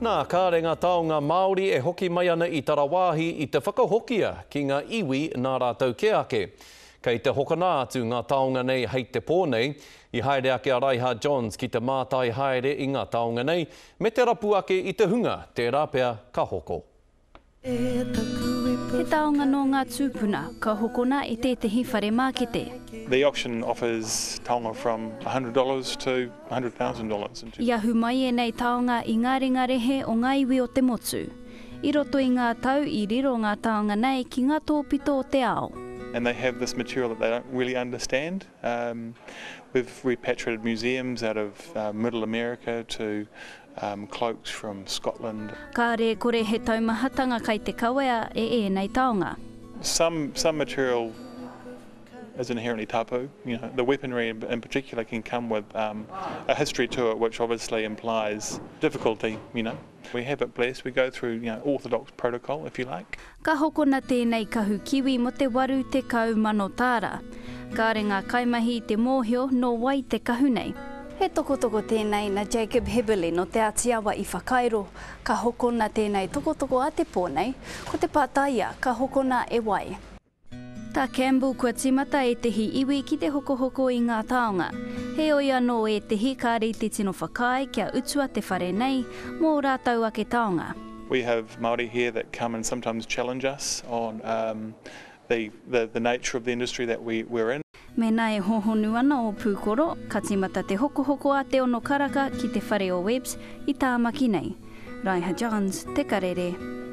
Nā, kāre ngā taonga Māori e hoki mai ana i tarawāhi i te whakahokia ki ngā iwi nā rātou kē ake. Kei te hokona atu ngā taonga nei hei te pō nei. I haere ake a Raiha Johns ki te mātai haere i ngā taonga nei, me te rapu ake i te hunga tērā pea ka hoko. He taonga nō ngā tūpuna, ka hokona e tētehi whare mākete. The auction offers taonga from $100 to $100,000. I ahu mai ēnei taonga i ngā ringa rehe o ngā iwi o te motu. I roto i ngā tau i riro ngā taonga nei ki ngā tōpito o te ao. And they have this material that they don't really understand. We've repatriated museums out of middle America to cloaks from Scotland. Kāre e kore he taumahatanga kai te kawea e ēnei taonga. Some some material is inherently tapu, you know, the weaponry in particular can come with a history to it which obviously implies difficulty, you know. We have it blessed, we go through, you know, orthodox protocol if you like. Ka hokona tēnei kahu kiwi mō te 80,000 tāra. Kāre ngā kaimahi i te mōhio nō wai te kahu nei. He tokotoko tēnei na Jacob Heberle nō Te Āti Awa i whakairo. Ka hokona tēnei tokotoko a te pō nei, ko te pātai ia, ka hokona e wai? Tā Campbell kua tīmata ētehi iwi ki te hokohoko i ngā taonga. Heoi anō ētehi kāre i te tino whakaae kia utua te whare nei mō ō rātou ake taonga. We have Māori here that come and sometimes challenge us on the the nature of the industry that we we're in. Mēnā e hōhonu ana ō pūkoro, ka tīmata te hokohoko a te ono karaka ki te whare o Webbs i Tāmaki nei. Raiha Johns, Te Karere.